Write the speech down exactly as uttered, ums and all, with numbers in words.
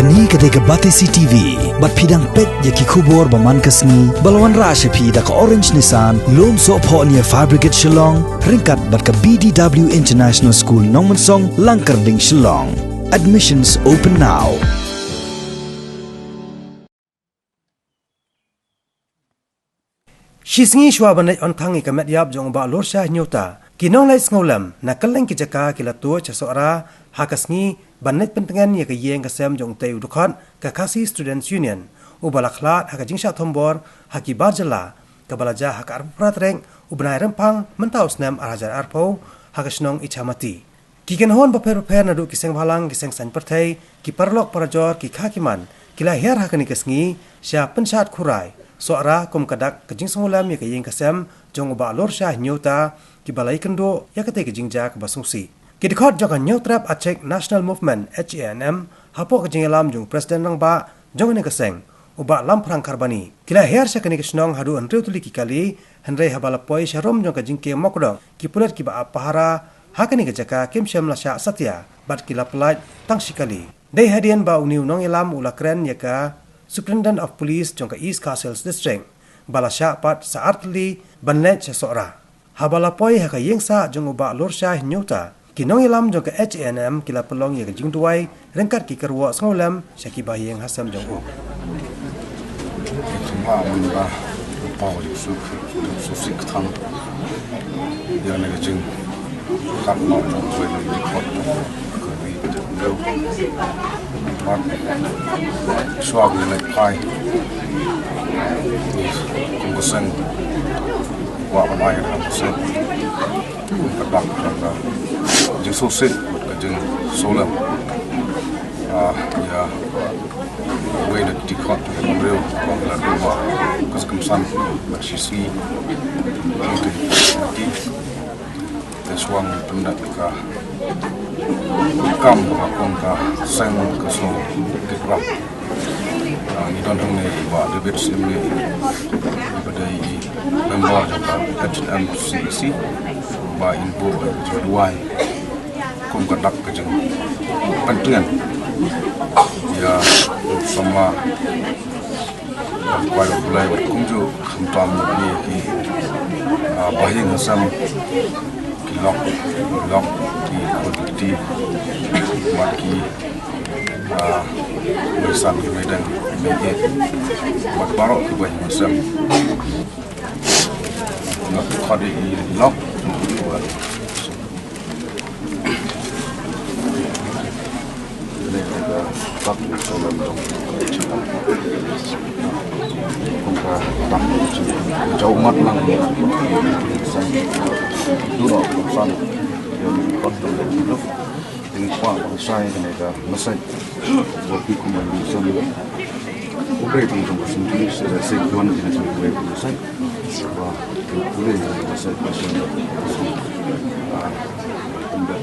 Kane ka dei ka Batesi T V, bad phi dang peit ïa ki khubor ba man ka sngi, ba la wanrah sha phi da ka Orange Nissan, Lumsohphoh near Fire Brigade Shillong, ryngkat bad ka B D W International School Nongmensong, Langkyrding, Shillong. Admissions open now. Shi sngi shuwa ban leit on thang ïa ka met ïap jong u Bah Lorshah Hynñiewta, ki nongleit sngewlem na kylleng ki jaka ki la tuid sha Sohra ha ka sngi ban leit pyntngen ïa ka ïing ka sem jong utei u dkhot ka Khasi Students Union, uba la khlad ha ka jingshah thombor ha ki bar jylla, kaba la jia ha ka arphew phra tarik u bnai Rymphang mynta u snem ar hajar arphew ha ka shnong Ichamati. Ki kynhun bapher bapher naduh ki seng bhalang, ki seng saiñ pyrthei, ki paralok parajor, ki kha ki man, ki la hiar ha kane ka sngi sha Pynshad Khurai, Sohra, kum ka dak ka jingsngewlem ïa ka ïing ka sem jong u Bah Lorshah Hynñiewta, kiba la ïakynduh ïa katei ka jingjia kaba sngewsih. Ki dkhot jong ka Hynñiewtrep Achik National Movement, H A N M, hapoh ka jingïalam jong u President Rangbah jong kane ka seng, u Bah Lamphrang Kharbani, ki la hiar sha kane ka shnong haduh hynriew tylli ki kali, hynrei haba la poi sha rum jong ka jingkieng mokdok, ki pulit kiba ap pahara ha kane ka jaka kim shym la shah satia, bad ki la pyllait tang shi kali. Dei hadien ba une u nongïalam u la kren ïa ka Superintendent of Police jong ka East Khasi Hills District, ba la shah pat sa ar tylli ban leit sha Sohra. Haba la poi ha ka ïingsah jong u Bah Lorshah Hynñiewta, ki nongïalam jong ka H A N M ki la pynlong ïa ka jingduwai ryngkat ki kyrwoh sngewlem sha ki bahaïing hasem jong u. Ki kynmaw mynba u paw ïa u suk, u suk sik thang. Ïa kane ka jingkynmaw jong u, jong u dkhot jong u. Ka ri ka jaitbynriew. Mat shuwa ban leit phai. Kum ka seng, kwah ban ai ka seng. Kum ka dak ka jingsngewsih bad ka jingsngewlem. Ah, ïa, wei na ki dkhot ki briew, ba la dei ba ka skemsan bad shisngi. Te shuwa ngi pyndep ka kam ka kum ka seng ka shnong Kitbang. Ah, ngi don hangne i Bah David Syiemlieh, iba dei i member jong ka H N M C E C, ba in buh ka jingduwai kum ka dak ka jingpyntngen ïa u samla. Ïa u Blei bad kumjuh khamtam ïa ki, ah, bahaïing hasem, ki lok, ki lok, ki khun ki kti, bad ki, ah, meisan ki meideng, meikei, bad baroh ki bahaïing hasem. Nga khot ïa i lok. Thank you. Uba phi kum u nongsan. U Blei tang jong ka seng jong ngi, sa da seng Johan jong ka seng, U Blei tang jong ka seng. Uba U Blei tang jong ka seng, ka seng. Ah, kum da.